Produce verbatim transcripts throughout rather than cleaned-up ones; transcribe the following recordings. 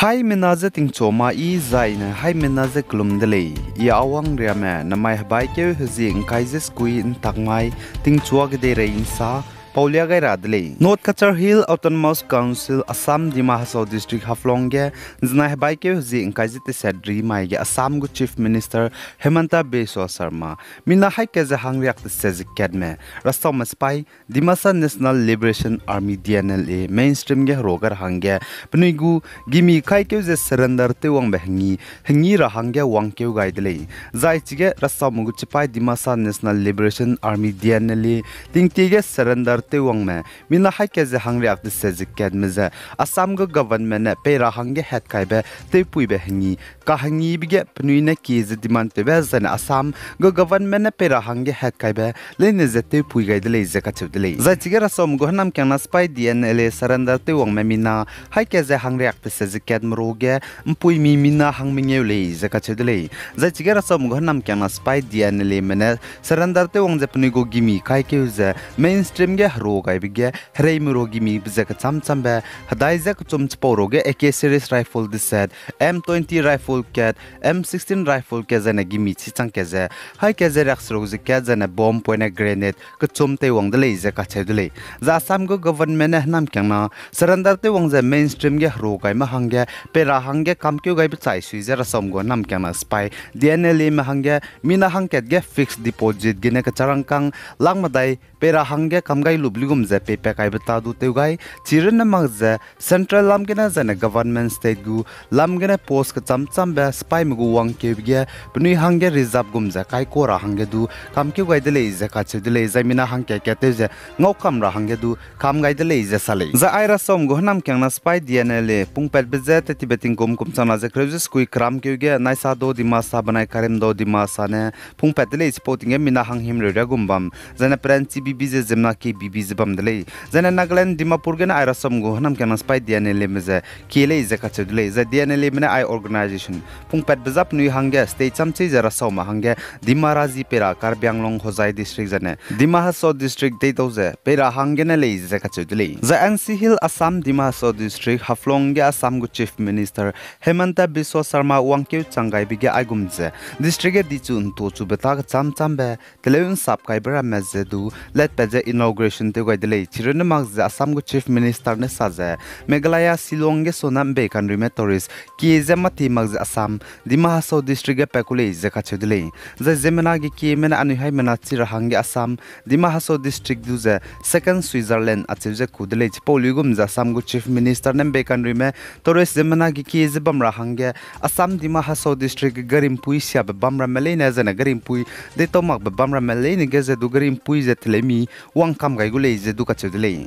Haimena je tingchua ma i zaine haimena je kelum de lei. I Awang Riame, namai hebaikeu hezie ngkai ze sekui ntak mai, tingchua kedeirei nsa, paulia gai ra de lei. North Cachar Hill Autonomous Council, Assam, Dima Hasao District, Haflong ge, nzenai hebaikeu hezie ngkai ze teset ri mai ge Assam gu Chief Minister Himanta Biswa Sarma, mina haika ze hangriak teset ze katme, rasaume sipai, Dimasa National Liberation Army, D N L A, mainstream ge herua gai ra hangge, penui gu gimi kaikeu ze surrender tew wangbe hengi, hengi ra hangge wangkeu gai de lei. Zai chige rasaume gu chipai Dimasa National Liberation Army, D N L A, tingtie ge surrender tew wangme, mina haika ze hangriak teset ze katme ze, Assam gu government ne pei ra hangge hatkaibe tewpuibe hengi, kahengibe ge penui ne kie ze demand tewbe zaine Assam gu government ne pei ra hangge hatkaibe leine ze tewpui gai de lei ze kacheu de lei. Zai chige rasaume gu hênamkiangna sipai D N L A surrender tew wangme mina, haika ze hangriak teset ze katme ruage, mpuimi mina hang mengeu lei ze kacheu de lei. Zai chige rasaume gu hênamkiangna sipai D N L A me ne surrender tew wang ze penui gu gimi kaikeu ze mainstream ge herua gaibe ge, hereime ruagimibe ze kechâm châmbe, hedai ze kechum chipau ruage A K series rifle deset, M twenty rifle kat, M sixteen rifle kat zaine gimi chi chang kat ze, haika ze riakseruk ze kat zaine bomb poine grenade kechum teiwang de lei ze kacheu de lei. Zai Assam gu government ne hênamkiangna surrender tew wang ze mainstream ge herua gaime hangge, pei ra hangge kamkeu gaibe chai sui ze rasaume gu hênamkiangna sipai D N L A me hangge, mina hangkat ge fixed deposit gene kecharangkâng lakh medai pei ra hangge kam gai lube ligum ze peipat kaibe ta du tew gai, chirunne mak ze central lam gene zaine government state gu lam gene post kechâm châmbe sipaime gu wangkeube ge penui hangge reserve gum ze kaikua ra hangge du kamkeu gai de lei ze kacheu de lei. Zai mina hangkat kat tew ze ngaukam ra hangge du kam gai de lei ze sa lei. Zai ai rasaume gu hênamkiangna sipai D N L A pungpatbe je tettibe tingkum kum changna ze kereu ze sekui keramkeu ge Naisado Dimasa benai Karimdo Dimasa ne pungpat de lei. Chipau ting ge mina hang himreu riagum bam, zaine peranchi bibi ze ziemmena kie bibi ze bam de lei. Zaine Nagaland Dimapur gene ai rasaume gu hênamkiangna sipai D N L A me ze kie lei ze kacheu de lei. Zai D N L A me ne ai organisation pungpatbe za penui hangge state chamchei ze rasaume hangge Dima Raji pei ra Karbi Anglong Hojai District zaine Dima Hasao District deidau ze pei ra hanggene lei ze kacheu de lei. Zai N C Hill Assam Dima Hasao District Haflong ge Assam gu Chief Minister Himanta Biswa Sarma wangkeu chang gaibe ge aigum ze district ge dichu ntuachube ta kechâm châmbe teleu nsap kaibe ramme ze du letpat ze inauguration tew gai de lei. Chirunne mak ze Assam gu Chief Minister ne sa ze Meghalaya Shillong ge sona mbei kanruime tourist kie ze mâti mak ze Assam Dima Hasao District ge pat ku lei ze kacheu de lei. Zai ziemmena gekieme ne anui haimena chi ra hangge Assam Dima Hasao District du ze second Switzerland acheu ze ku de lei. Chipau luigum ze Assam gu Chief Minister ne mbei kanruime tourist ziemmena gekie ze bam ra hangge Assam Dima Hasao District ge garimpui siabe bam ramme leine zaine garimpui deitau makbe bam ramme leine ge ze du garimpui ze teleu mi wangkam gai gu lei ze du kacheu de lei.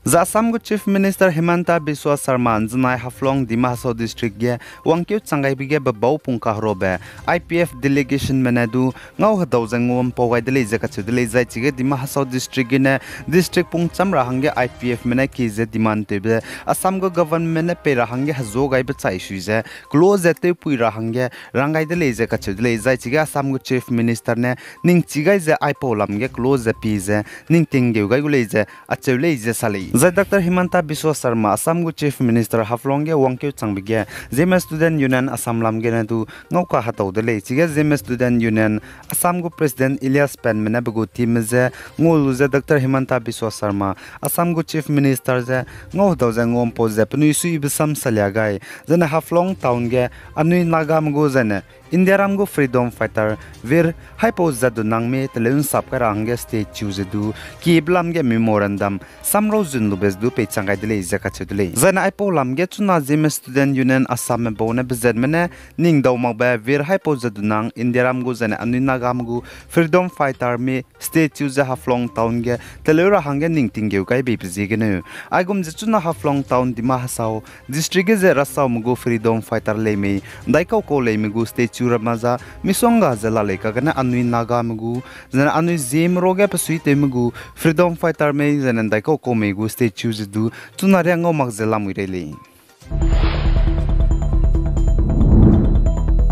Zai Assam gu Chief Minister Himanta Biswa Sarma nzenai Haflong Dima Hasao District ge wangkeu chang gaibe ge bebau pung kaherobe I P F delegationme ne du ngau hedau ze nguampau gai de lei ze kacheu de lei. Zai chige Dima Hasao District gene district pungcham ra hangge I P Fme ne kie ze demand tewbe Assam gu government ne pei ra hangge hezuâ gaibe chai sui ze kelo ze tewpui ra hangge rang gai de lei ze kacheu de lei. Zai chige Assam gu Chief Minister ne ningchi gai ze aipau lam ge kelo ze pie ze ningting geu gai gu lei ze acheu lei ze sa lei. Zai Doctor Himanta Biswa Sarma Assam gu Chief Minister Haflong ge wangkeu changbe ge Zeme Student Union Assam lam gene du ngau kahetau de lei. Chige Zeme Student Union Assam gu President Elias Panme ne pe gu teamme je ngau lu ze Doctor Himanta Biswa Sarma Assam gu Chief Minister je ngau hedau ze nguampau ze penui suiyibe sam salia gai, zaine Haflong town ge anui Nagame gu zaine Indiaram gu freedom fighter Veer Haipou Jadonangme teleu nsap kai ra hangge statue ze du kiebe lam ge memorandum samrau zun lube ze du peichang gai de lei ze kacheu de lei. Zaine aipau lam ge chuna Zeme Student Union Assamme bau ne bezetme ne ning dau makbe Veer Haipou Jadonang Indiaram gu zaine anui Nagame gu freedom fighterme statue ze Haflong town ge teleu ra hangge ningting geu gai beibe ziegeneu. Aigum ze chuna Haflong town Dima Hasao district ge ze rasaume gu freedom fighter lei mei, ndaikau kau leime gu statue ramme za misongga ze lalei kagene anui Nagame gu, zaine anui Zeme ruage pesuitewme gu freedom fighter mei, zaine ndaikau kau mei gu statue ze du chuna ria ngau mak ze lamui rei lei.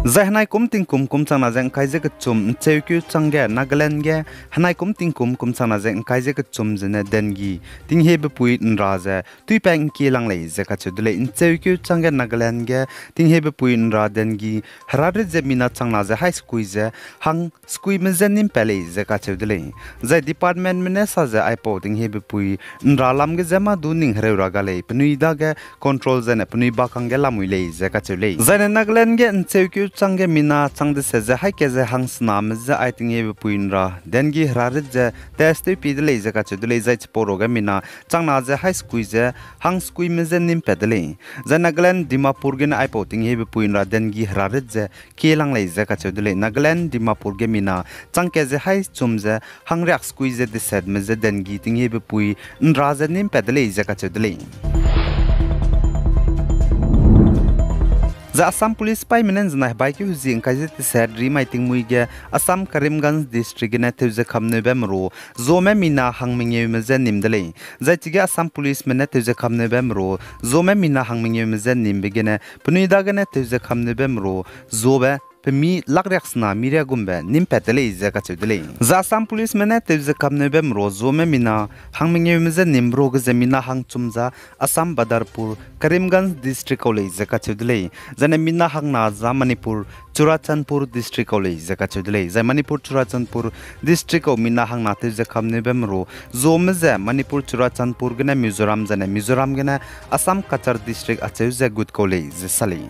Zai henai kum tingkum kum changna ze ngkai ze kechum ncheukeu changge Nagaland ge, henai kum tingkum kum changna ze ngkai ze kechum zene dengue tinghebepui nra ze tuipa ngkie lang lei ze kacheu de lei. Ncheukeu changge Nagaland ge tinghebepui nra dengue herarit ze mina changna ze hai sekui ze hang sekuime je nîm pat lei ze kacheu de lei. Zai departmentme ne sa ze aipau tinghebepui nra lam ge je mâ du ning hereu ra ga lei, penui dage control zene penui bakang ge lamui lei ze kacheu lei. Zaine Nagaland ge ncheukeu changge mina chang deset ze haî ke ze hangsename je ai tinghebepui nra dengue herarit ze test tewpie de lei ze kacheu de lei. Zai chipau ruage mina changna ze hai sekui ze hang sekuime je nîm pat de lei. Zai Nagaland Dimapur gene aipau tinghebepui nra dengue herarit ze kie lang lei ze kacheu de lei. Nagaland Dimapur ge mina chang ke ze hai chum ze hang riak sekui ze desetme je dengue tinghebepui nra ze nîm pat de lei ze kacheu de lei. Zai Assam Police paîme ne nzenai hebaikeu hezie ngkai ze deset rimai tingmuî ge Assam Karimganj District gene teu ze kamneube meru zuame mina hangmengeume je nîm de lei. Zai chige Assam Policeme ne teu ze kamneube meru zuame mina hangmengeume je nîmbe gene penui dagene teu ze kamneube meru zuabe pemi lak riaksena mi riagumbe nîm pat de lei ze kacheu de lei. Zai Assam Policeme ne teu ze kamneube meru zuame mina hangmengeume je nîm ru ge ze mina hangchum za Assam Badarpur, Karimganj District kau lei ze kacheu de lei. Zaine mina hangna za Manipur, Churachandpur District kau lei ze kacheu de lei. Zai Manipur Churachandpur District kau mina hangna teu ze kamneube meru zuame ze Manipur Churachandpur gene Mizoram zaine Mizoram gene Assam Cachar District acheu ze gut kau lei ze sa lei.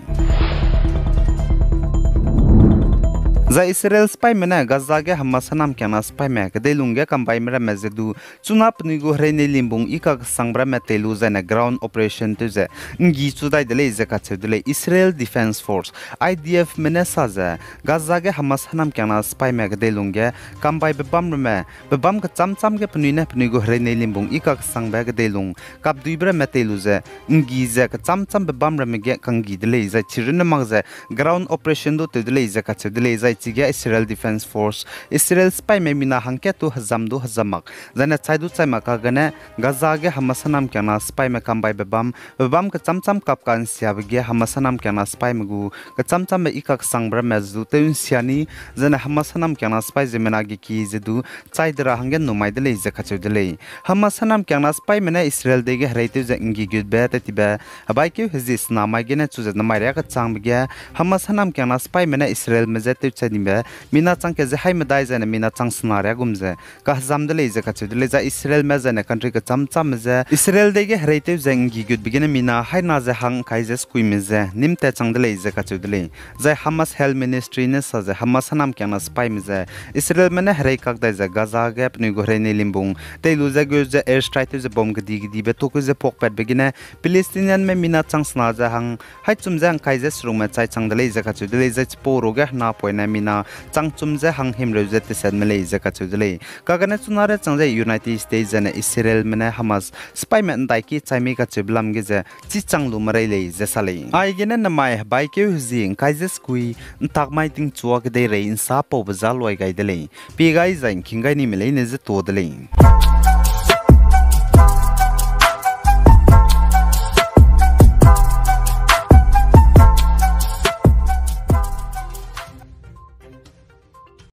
Zai Israel sipaîme ne Gaza ge Hamas hênamkiangna sipaîme kedeilung ge kambaime ramme ze du chuna penui gu hereine limbung i kakesangbe ramme tei lu zaine ground operation tew ze nggi chu dai de lei ze kacheu de lei. Israel Defense Force, I D Fme ne sa ze Gaza ge Hamas hênamkiangna sipaîme kedeilung ge kambaibe bam ramme, bebâm kechâm châm ge penui ne penui gu hereine limbung i kakesangbe kedeilung kapduibe ramme tei lu ze nggi ze kechâm châmbe bam ramme ge kanggi de lei, zai chirunne mak ze ground operation du tew de lei ze kacheu de lei. Zai chige Israel Defense Force, Israel sipaîme mina hangkat tu hezam du hezam mak, zaine chai du chai mak kagene Gaza ge Hamas hênamkiangna sipaîme kambaibe bam, bebâm kechâm châm kap kansiabe ge Hamas hênamkiangna sipaîme gu kechâm châmbe i kakesangbe ramme ze du tew nsia ni, zaine Hamas hênamkiangna sipaî ziemmena geki ze du chai de ra hangge numai de lei ze kacheu de lei. Hamas hênamkiangna sipaîme ne Israel dei ge hereitew ze nggi gutbe tetibe hebaikeu hezie sena mai gene chu ze namai riâ kechangbe ge Hamas hênamkiangna sipaîme ne Israelme je tewchai nibe mina chang ke ze hai medai zaine mina chang sena riâ gum ze kahezam de lei ze kacheu de lei. Zai Israelme zaine country kechâm châmme je Israel dei ge hereitew ze nggi gutbe gene mina haina ze hang ngkai ze sekuime je nîm tat chang de lei ze kacheu de lei. Zai Hamas Health Ministry ne sa ze Hamas hênamkiangna sipaîme ze Israelme ne herei kak dai ze Gaza ge penui gu hereine limbung tei lu ze gu ze airstrike tew ze bomb kedi kedibe tukeu ze puakpatbe gene Palestinianme mina chang sena ze hang hai chum ze ngkai ze serungme chai chang de lei ze kacheu de lei. Zai chipau ruge henapoine mina chang chum ze hang himreu ze tesetme lei ze kacheu de lei. Kagane chunare chang ze United States zaine Israelme ne Hamas sipaîme ndaiki chai mei kacheube lam ge ze chi chang lu merei lei ze sa lei. Aigene namai hebaikeu hezie ngkai ze sekui ntak mai tingchua kedeirei nsa paube za luai gai de lei. Pie gai zai ngking gai nime leine ze tuâ de lei.